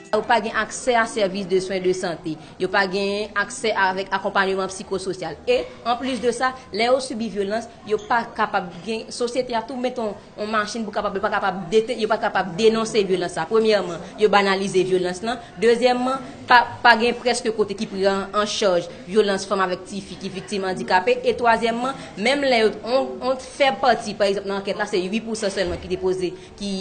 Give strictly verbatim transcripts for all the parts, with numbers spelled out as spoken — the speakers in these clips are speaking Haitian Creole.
Yo pa gen aksè a sèvis de swen de sante. Yo pa gen aksè avèk akonpanyeman psikososyal. E, anplis de sa, lè yo sibi vyolans, yo pa kapab gen, sosyete a tou met on, on machin pou kapab, yo pa kapab dete-, yo pa kapab denonse vyolans la. Premyèman, yo banalize vyolans lan. Dezyèmman, pa, pa gen prèske kote ki pran an chaj vyolans fanm avèk tifi ki viktim andikape. E twazyèmman, menm lè yo, on, on fèb pati, pa egzanp, nan ankèt la, se uit pousan sèlman ki te poze ki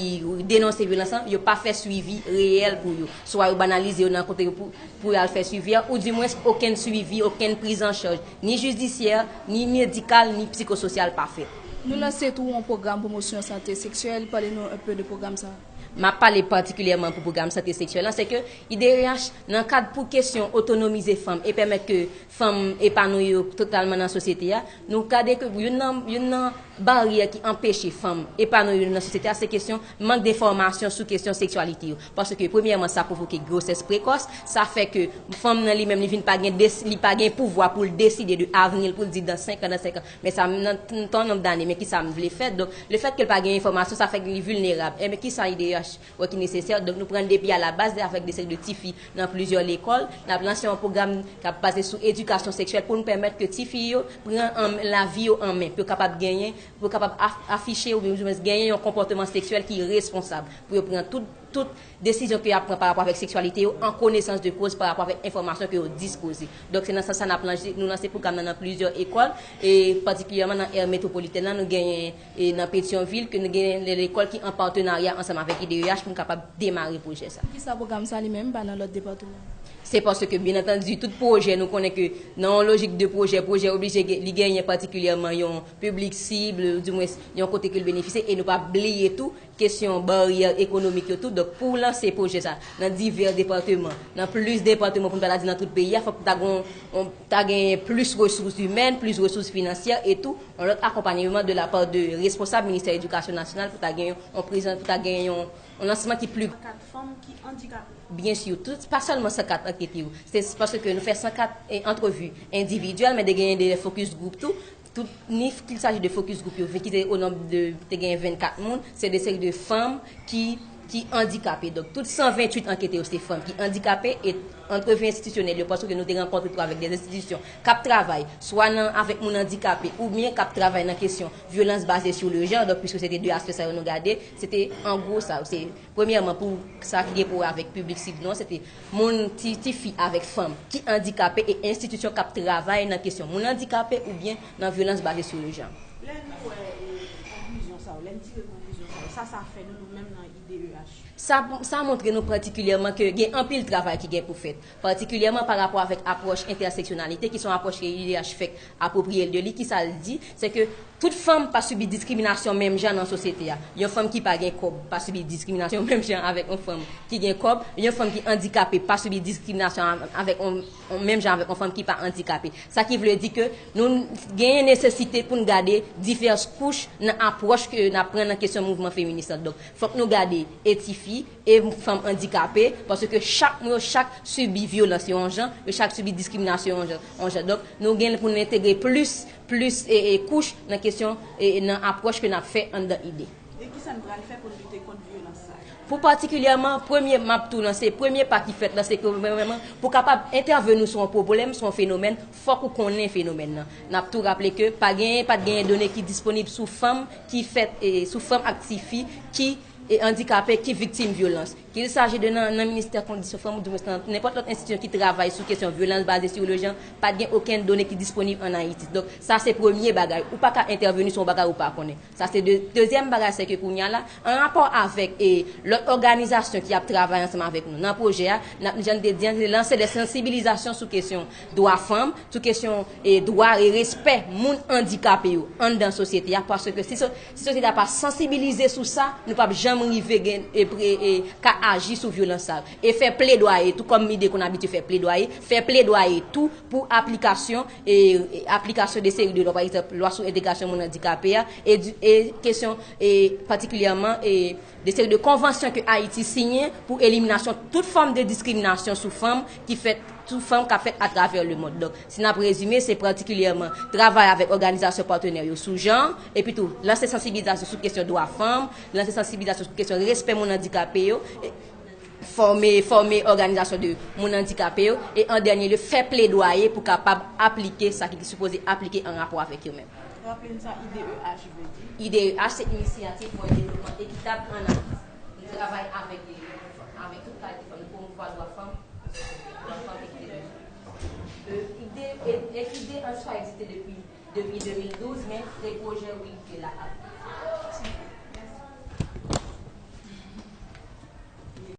denonse vyolans lan, yo pa fè swivi reyèl pou yo. Swa yo banalize yo nan kote yo pou, pou y al fè swivi a, oudimwens okenn swivi, okenn prizanchaj, ni jidisyè, ni medikal, ni psikososyal pa fèt. Nou lanse tou yon pwogram pwomosyon sante seksyèl, pale nou enpe de pwogram sa a. M ap pale patikilyèman pou pwogram sante seksyèl lan, se ke I D E H, nan kad pou kesyon otonomize fanm e pèmèt ke fanm epanouyi yo totalman nan sosyete a, nou gade ke youn nan, youn nan baryè ki anpeche fanm epanouyi yo nan sosyete a, se kesyon mank de enfòmasyon sou kesyon seksyalite yo. Paske, premyèman, sa pwovoke gwosès prekòs, sa fè ke fanm nan li menm, li vin pa gen des-, li pa gen pouvwa pou l deside de avni l, pou l di dan senk an, dan senk an, men sa m nan t-, tan nonb dane, men ki sa m vle fè. Donk, lefètke l pa gen enfòmasyon, sa fè ke li vilnerab. Enben, ki sa I D E H wè ki nesesè? Donk, nou pran depi alabaz avèk de seri de tifi nan plizyè lekòl. N ap lanse yon pwogram k ap baze sou edikasyon seksyèl pou nou pèmèt ke tifi yo pran an, lavi yo an men, pou yo kapab genyen, pou yo kapab af-, afiche oubyen, oubyen genyen yon konpòteman seksyèl ki responsab, pou yo pran tout, tout desizyon ke y ap pran pa rapò avèk seksyalite yo an konesans de koz, pa rapò avèk enfòmasyon ke yo dispoze. Donk, se nan sans sa n ap lanse, nou lanse pwogram nan nan plizyè ekòl, e patikilyèman nan èr metwopolitèn lan, nou genyen, e nan Petyonvil, ke nou genyen de lekòl ki an patenarya ansanm avèk I D E H pou nou kapab demare pwojè sa. Poukisa pwogram sa li menm pa nan lòt depatman? Se paske, byen antandi, tout pwojè, nou konnen ke nan yon lojik de pwojè, pwojè oblije gen, li genyen patikilyèman yon piblik sib, oudimwens yon kote ke l benefisye, e nou pa bliye tou kesyon baryè ekonomik yo tou. Donk, pou lanse pwojè sa nan divè depatman, nan plis depatman, pou n pa ta di nan tout peyi a, fòk ta gon, on, ta gen plis resous imèn, plis resous finansyè e tou, yon lòt akonpanyeman de la pa de responsab Ministè Edikasyon Nasyonal pou ta gen yon, yon prezan-, pou ta gen yon, yon lansman ki pli. San kat fanm ki andikape. Byen si, tout, pa sèlman san kat ankete yo. Se paske nou fè san kat, e, antrevi endividyèl, men te genyen de focus group tou. Tout, ni qu'il s'agit de focus group yo, ki te o nonb de, te genyen vennkat moun, se de seri de fanm ki, ki andikape. Donk, tout san venntuit ankete yo, se fanm ki andikape, e antrevi enstitisyonèl yo, paske nou te rankontre tou avèk de enstitisyon k ap travay, swa nan, avèk moun andikape, oubyen k ap travay nan kesyon vyolans baze sou le jan, donk, piske se te de aspè sa yo nou gade, se te, an gwo, sa, se, premyèman, pou sa ki gen pou wè avèk piblik sib nou an, se te moun, ti, tifi avèk fanm ki andikape e enstitisyon k ap travay nan kesyon moun andikape oubyen nan vyolans baze sou le jan. Lè nou wè, e, konklizyon sa yo, lè n tire konklizyon sa yo, sa, sa fè nou, nou menm nan I D E H? Sa, sa montre nou patikilyèman ke gen anpil travay ki gen pou fèt, patikilyèman pa rapò avèk apwòch entèseksyonalite, ki se yon apwòch ke I D E H fèk apwopriye l de li. Ki sa l di? Se ke tout fanm pa sibi diskriminasyon menm jan nan sosyete a. Yon fanm ki pa gen kòb pa sibi diskriminasyon menm jan avèk yon fanm ki gen kòb. Yon fanm ki andikape pa sibi diskriminasyon avèk yon, yon menm jan avèk yon fanm ki pa andikape. Sa ki vle di ke nou genyen nesesite pou n gade divès kouch nan apwòch ke n ap pran nan kesyon mouvman feminis la. Donk, fòk nou gade e tifi, e fanm andikape, paske chak, yo chak sibi vyolans yon jan, yo chak sibi diskriminasyon yon jan, yon jan. Donk, nou gen pou n entegre plis, plis, e, e, kouch nan kesyon, e, e, nan apwòch ke n ap fè anndan I D E. E kisa n pral fè pou n lite kont vyolans sa yo? Pou patikilyèman, premye, m ap tou lanse, premye pa ki fèt la, se ke vrèman, pou kapab entèveni sou yon pwoblèm, sou yon fenomèn, fòk ou konnen fenomèn nan. N ap tou raple ke pa genyen, pa t genyen done ki disponib sou fanm ki fèt, e, sou fanm ak tifi ki, e, andikape, ki viktim vyolans. Qu'il s'agit de nan, nan Ministè Kondisyon Fanm, oudimwens nan nenpòt lòt enstitisyon ki travay sou kesyon vyolans baze sou le jan, pa t gen okenn done ki disponib ann Ayiti. Donk, sa se premye bagay. Ou pa ka entèveni sou yon bagay ou pa konnen. Sa se de, dezyèm bagay, se ke kounye a la, an rapò avèk, e, lòt òganizasyon ki ap travay ansanm avèk nou nan pwojè a, n ap, jan n te di a, se lanse de sansibilizasyon sou kesyon dwa fanm, sou kesyon, e, dwa e respè moun andikape yo anndan sosyete a, paske si so-, si sosyete a pa sansibilize sou sa, nou p ap janm rive gen, e, pre-, e, ka aji sou vyolans sa yo. E fè pledwaye tou, kòm I D E konn abitye fè pledwaye, fè pledwaye tou pou aplikasyon, e, e, aplikasyon de seri de lwa, pa egzanp, lwa sou entegrasyon moun andikape a, e di, e kesyon, e patikilyèman, e de seri de konvansyon ke Ayiti siyen pou eliminasyon tout fòm de diskriminasyon sou fanm ki fèt, sou fanm k ap fèt atravè lemond. Donk, si n ap rezime, se patikilyèman travay avèk òganizasyon patnè yo sou jan, epi tou lanse sansibilizasyon sou kesyon dwa fanm, lanse sansibilizasyon sou kesyon respè moun andikape yo. E, Fòme, fòme òganizasyon de moun andikape yo, e an dènye lye, fè pledwaye pou kapab aplike sa ki sipoze aplike an rapò avèk yo menm. Raple n sa I D E H vle di. I D E H se Inisyativ pou yon Devlopman Ekitab an Ayiti. Nou travay avèk, avèk tout kalite fanm, nou pwomouvwa dwa fanm, dwa fanm, et cetera. Ide, e, e ide an swa egziste depi, depi de mil douz, men se pwojè wi ki la.